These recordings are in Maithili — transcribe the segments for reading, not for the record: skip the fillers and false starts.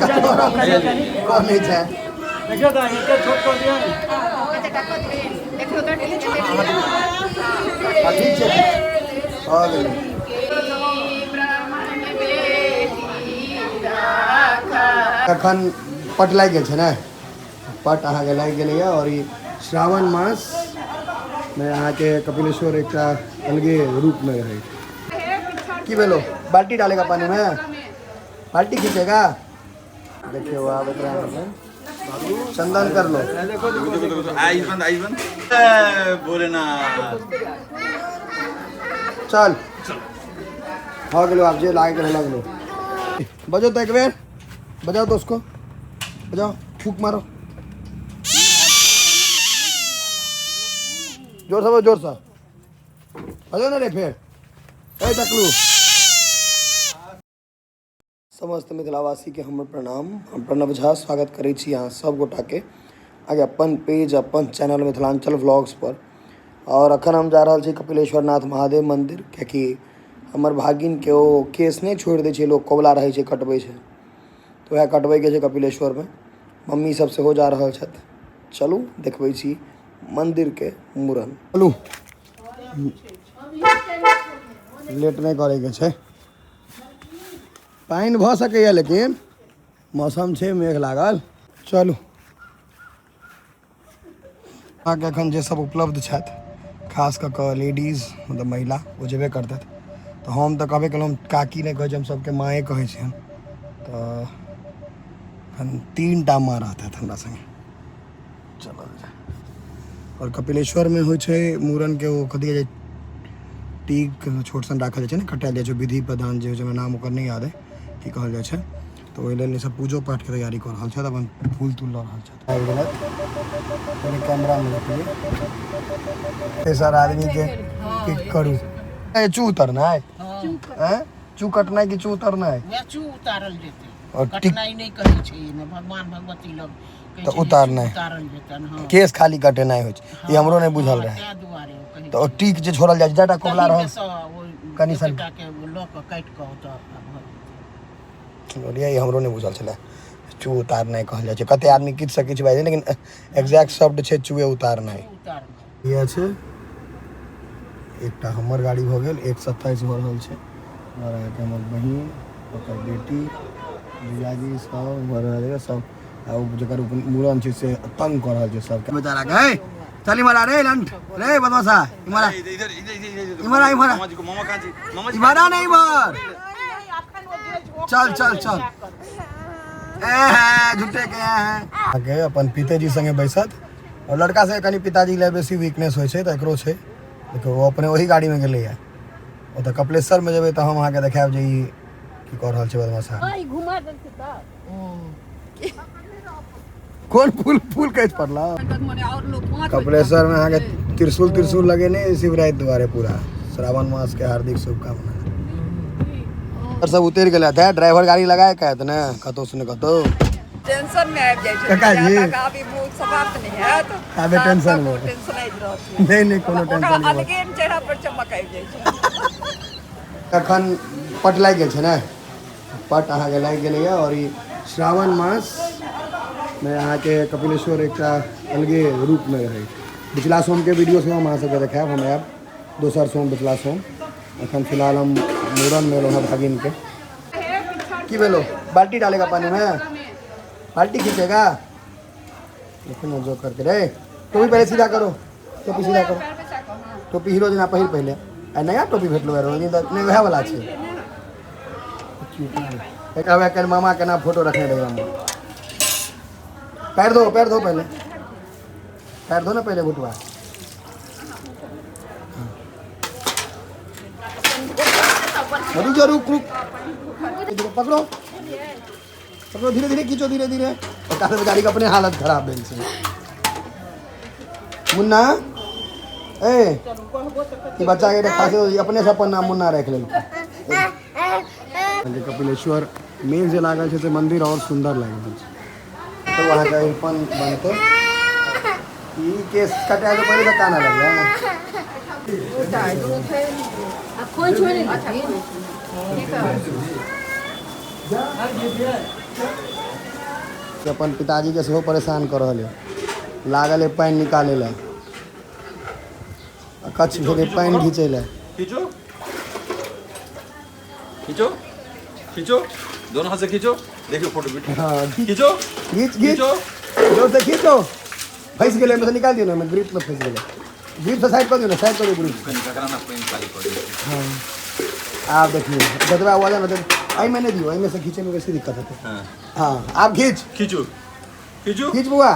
कम छै। देखियो तऽ एते छोट कऽ दियौ। हँ, ठीक छै, भऽ गेलै। एखन पट लागि गेल छै ने? पट अहाँके लागि गेलैए। आओर ई श्रावण मासमे अहाँके कपिलेश्वर एकटा अलगे रूपमे रहै छै। की भेलो? बाल्टी डालेगा पानी में? बाल्टी खींचेगा? देखियो, आब एकरा अहाँके चंदन कर लो। देखो देखो देखो, आइस बंद, आइस बंद, भोलेनाथ। चल, हो गेलो। आब जे लागे के लगलो। बजो तो एक बेर, बजाओ तो उसको, बजाओ, फूक मारो जोर से, बजाओ जोर से, बजाओ ना रे फेर। ए टकलू। समस्त मिथिलावासीके हमर प्रणाम। हम प्रणव झा स्वागत करै छी अहाँ सब गोटाके आगे अपन पेज, अपन चैनल मिथिलांचल व्लॉग्स पर। और अखन हम जा रहल छी कपिलेश्वर नाथ महादेव मंदिर, कियाकि हमर भागिनके ओ केस नहि छोड़ि दै छै लोक, कबला रहै छै, कटबै छै, तऽ वएह कटबैके छै कपिलेश्वरमे। मम्मी सब सेहो जा रहल छथि। चलू देखबै छी मन्दिरके मूड़न। चलू, लेट नहि करैके छै। पानि भऽ सकैए, लेकिन मौसम छै मेघ लागल। चलू, अहाँके एखन जे सब उपलब्ध छथि, खास कऽ कऽ लेडीज, मतलब महिला, ओ जेबे करतथि। तऽ हम तऽ कहबे केलहुँ, काकी नहि कहै छी, हम सबके माँए कहै छियनि। तऽ एखन 3 टा माँ रहतथि हमरा सङ्गे, चलल जाय। आओर कपिलेश्वरमे होइ छै मूड़नके ओ कथी कहै छै, टीक छोट सन राखल जाइ छै ने, कटायल जाइ छै, विधि प्रदान जे होइ छै। हमरा नाम ओकर नहि याद अइ, की कहल जाइ छै। तऽ ओहि लेल सब पूजो पाठके तैयारी कऽ रहल छथि, अपन फूल तूल लऽ रहल छथि। आबि गेलथि। पहिले कैमरामे देखलियै, तेसर आदमीके पिक करू। ए, चू उतरनाइ हैं? चू कटनाइ कि चू उतरनाइ? वएह चू उतारल जेतै। और टिक कटनाइ नहि कहै छै एहिमे, भगवान भगवती लग कहै तऽ छै जे उतारनाइ। चू उतारल जेतनि। हँ। केश खाली कटेनाइ होइ छै, ई हमरो नहि बुझल हँ, रहै। ताहि दुआरे ओ कहै तऽ ओ टीक जे छोड़ल जाइ छै, जाटा कोबला रहल तहीमे सँ ओहि कनि सन एतेटाके लऽ कऽ काटि कऽ ओतऽ भऽ जेतै। बुझलियै, ई हमरो नहि बुझल छलै, चू उतारनाइ कहल जाइ छै। कते आदमी किछु से किछु बाजै छै, लेकिन एग्जैक्ट शब्द छै चूए उतारनाइ। चू उतारनाइ। इएह छै, एकटा हमर गाड़ी भऽ गेल। 1:27 भऽ रहल छै। आओर अहाँके हमर बहिन, ओकर बेटी, जीजाजी सब भऽ रहल छै सब। आ ओ जकर मूड़न छै से तंग कऽ रहल छै सबके बेचारा के। हे, चल इम्हर आ रे लंठ रे बदमाशा, इम्हर आ। इधर इधर इधर इधर। इम्हर आ, इम्हर आ। मामा जी को, मामा कहाँ जी, मामा जी। इम्हर आ ने, इम्हर चल चल चल। ए है झूठे के है। अहाँके अपन पितेजी संगे बैसत। आओर लड़का सबके कनि पिताजी लए बेसी वीकनेस होइ छै, तऽ एकरो छै। देखियौ, ओ अपने ओही गाड़ीमे गेलैए। ओतऽ कपिलेश्वरमे जेबै तऽ हम अहाँके देखायब जे ई की कऽ रहल छै बदमाशा। कोन फूल फूल कैस पड़ला। कपिलेश्वर में अहाँके त्रिशूल त्रिशूल लगेने शिवराति दुआरे। पूरा श्रावण मास के हार्दिक शुभकामना। सब उतरि गेल है, ड्राइवर गाड़ी लगाए के आयत ने कतौ से ने कतौ। टेंशन में आबि जाइ छै। काका जी। जा तक आब ई मुँह समाप्त नहि हैत, ताबे ता टेंशन तक मे। ओ टेंशन आबि रहत। नहि नहि, कोनो ओकरा टेंशन नहि। अलगे चेहरा पर चमक आबि जाइ छै। एखन पट लागि गेल छै ने? पट अहाँके लागि गेलैए। आओर ई श्रावण मासमे अहाँके कपिलेश्वर एकटा अलगे रूपमे रहै। पिछला सोमके वीडियो सेहो हम अहाँ सबके देखायब। हम आयब दोसर सोम, पिछला सोम। एखन फिलहाल हम मूड़नमे एलहुँ हँ भागिनके। की भेलो? बाल्टी डालेगा पानी में? बाल्टी खींचेगा? देखो ना जो करके रे। टोपी पहले सीधा करो, टोपी सीधा करो। टोपी हीरो जेना पहिल पहिले। आ नया टोपी भेटलो है रोज तऽ नहि, वएह वाला छै। कहबै काल्हि मामा केना फोटो रखने रहै हम। पैर धो, पैर धो पहले, पैर धो ना पहले भुटवा। रुक जा, रुक रुक, पकड़ो पकड़ो, धीरे धीरे खींचो, धीरे धीरे। और बेचारी के अपने हालत खराब भेल छै। मुन्ना, ए ई बच्चा के खासे अपने से अपन नाम मुन्ना राखि लेलकै। कपिलेश्वर मेघ जे लागल छै से मंदिर और सुंदर लागि रहल छै। तऽ अहाँके अरिपन बनतै। ई केस कटाए से पहिले तऽ कानऽ लगलै। से अपन पिताजीके सेहो परेशान कऽ रहल अइ। लागल अइ पानि निकालै लए, आ कच्छ भेलै पानि घीचै लए। खींचो खींचो खींचो, दोनों हाथ से खींचो, देखियो फोटो वीडियो। हाँ, खींचो घीच घीच, खींचो। जोर से खींचो। फंसि गेलै, ओहिमे से निकालि दियौ ने, ओहिमे ग्रिप में फंसि गेलै। ग्रिप से साइड कऽ दियौ ने, साइड कऽ दियौ ग्रिप। कनि ककरा ना पानि खाली कऽ दियौ। हाँ, आब देखियौ जतबा वजन होतै एहिमे नहि दियौ, एहिमे से घीचैमे बेसी दिक्कत हेतै। हाँ। हाँ, आब घीच। खींचू खींचू खींच बुआ।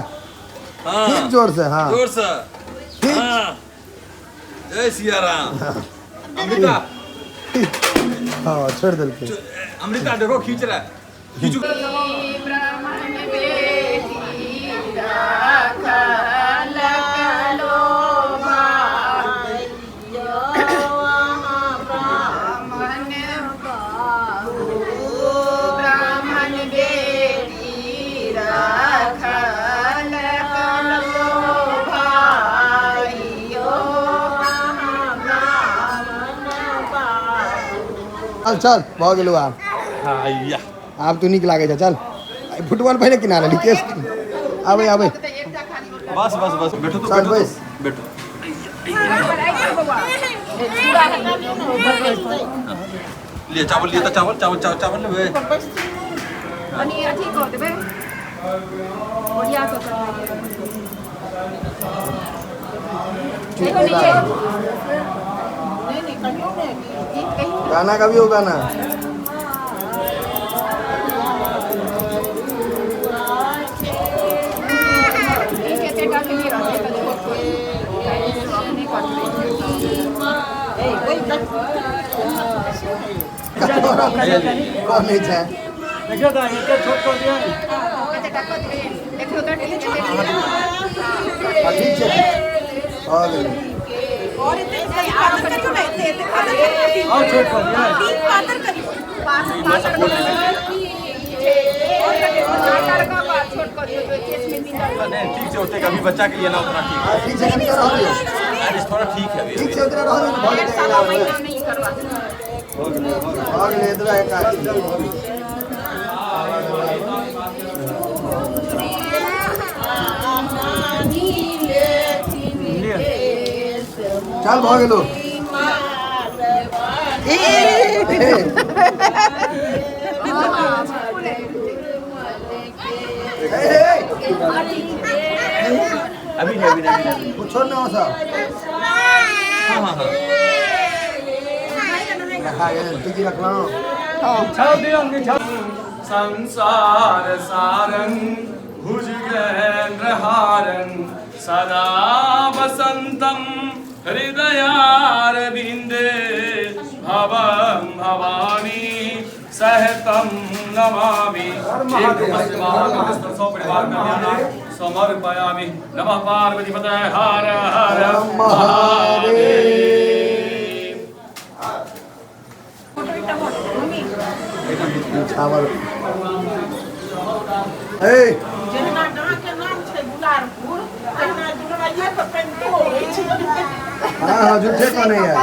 हाँ। खींच जोर से। हाँ, जोर से खींच। हाँ। जय सिया राम। अमृता। हाँ, छोड़ देलकै। अमृता देखो खींच रहा है, खींचू। ब्राह्मण बेटी राखल कलो भाइयो, चल चल, भऽ गेलौ आब। हाँ, आब तू नीक लागै छ। चल, फुटबॉल पहिले किना लेली केस। आबै आबै। बस बस बस, बैठो तो। चल, बैठो बैस। तो, बैठो। लिए चावल, लिए तो चावल चावल चावल चावल ले। कनि अथी कऽ देबै, ओरिया कऽ कऽ देखो नीचे। गाना कभी हो गाना। ठीक, एतेटा के लिए रहतै तऽ छोट छोट अपने कटबै। कौन नहीं छै? देखियौ तऽ एते छोट कऽ दियौ। एतेटा कऽ देबै, देखियौ तऽ। हाँ, ठीक छै, भऽ गेलै। और छोट कऽ दियौ। छोट कऽ दियौ तऽ केसमे मिलल। नहीं, ठीक से होते, कभी बच्चा के लिए ना उतना ठीक है। हाँ, ठीक छै, कनि रह दियौ। अरे थोड़ा ठीक है अभी। ठीक छै, उतना रह दियौ ने, भऽ जेतै। 1.25 महीना नहि करवा। भऽ गेलै, एतबा एक काज छै। चल, भऽ गेलो। ए, ए, ए, अभी नहीं, अभी नहीं, अभी नहीं। पूछो ना सब। हाँ हाँ हाँ। रखा गेल, टिकी रखलहुँ। छाव दियौ नि छाव। संसार सारं भुजगेन्द्रहारं सदा वसन्तं हृदयारविन्दे भवं भवानी सहितं नमामि। परिवार कल्याण समर्पयामि। नमः पार्वती पतये हर हर महादेव। चावल ए। जहिना गाँवके नाम छै दुलारपुर, तहिना दुलारिये पर पेंटो अछि। हाँ हाँ, झूठे को नहीं है,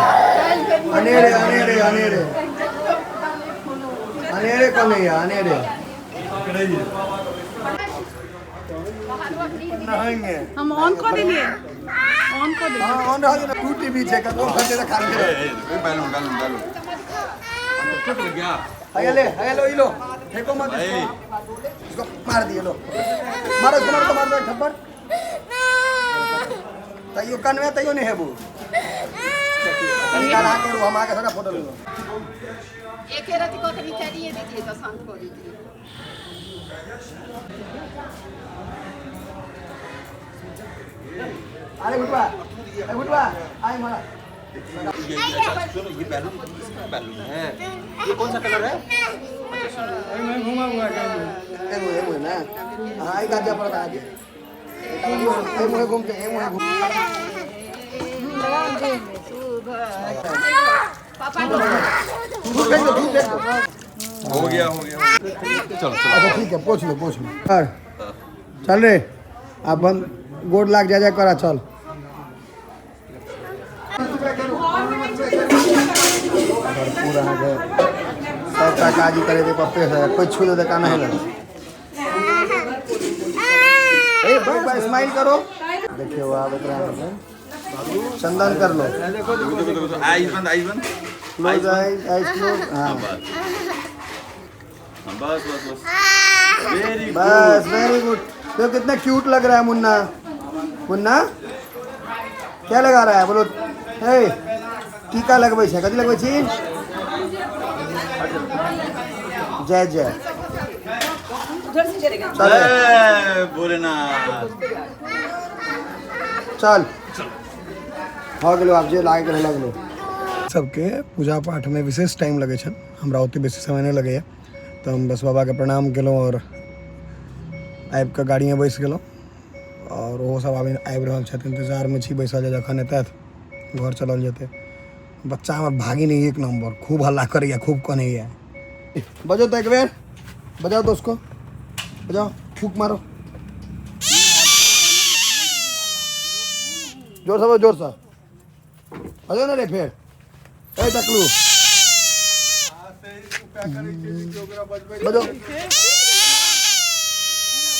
अनेरे अनेरे अनेरे अनेरे को नहीं है, अनेरे नहाएंगे। हम ऑन कऽ देलियै, ऑन कऽ देलियै। हाँ, ऑन रह ना, टू टीवी छै, कतबो खर्चे तऽ खाली ए, ए, बैलून बैलून बैलून चोट लग गया। हया ले, हया लो, ई लो, फेंको मत ए। इसको। इसको मार दिए, लो मारो इसको, मारो, मारो एक थप्पड़। तैयो कनवे, तैयो नहीं हेबू। निकाल आके रो, हम आके सबका फोटो लेबो। एके रति कऽ के निकालिए दीजिए तऽ शान्त कऽ दीजिए। अरे गुटवा, ए गुटवा, आइ मारा। ये अच्छा सुनो, ये बैलून, इसका बैलून है, ये कौन सा कलर है? अच्छा सुनो। एहिमे घुमा घुमा के। एगो एगो ना, हाँ, आई गाजा पर आगे ए मुहे घूम के, ए मुहे घूम। पापा। दूध फेंक दो, दूध फेंक दो। हो गया, हो गया, चलो चलो। अच्छा ठीक है, पोछ लो, पोछ लो। चल चल रे, आप बंद गोड़ लाग जा जा करा, चल। भरपूर अहाँके सबटा काज ई करेतै पप्पे से, कोइ छू देतै कान नहि लगै। एक बार स्माइल करो। देखियो आब एकरा चंदन कर लो। देखो देखो देखो, आईज बंद, आईज बंद, क्लोज आईज, आईज क्लोज। हाँ बस बस बस, वेरी बस, वेरी गुड। देखो कितना क्यूट लग रहा है मुन्ना। मुन्ना क्या लगा रहा है बोलो? हे टीका लगबै छै, कथी लगबै छी? जय जय। चल जय भोलेनाथ। चल भऽ गेलो, आब जे लागै गेलो लगलो। सबके पूजा पाठमे विशेष टाइम लगै छनि, हमरा ओते बेसी समय नहि लगैए, तऽ हम बस बाबाके प्रणाम केलहुँ आओर आबिकऽ गाड़ीमे बैस गेलहुँ। आओर ओहो सब आबि रहल छथि, इंतजारमे छी बैसल जे जखन एतथि घर चलल जेतै। बच्चा हमर भागिन एक नम्बर, खूब हल्ला करैए, खूब कनैए। बजाओ तऽ एक बेर, बजाओ तो उसको, बजाओ, फूक मारो जोर से, बजाओ, जोर से बजाओ ना रे। फिर ए टकलू बजाओ।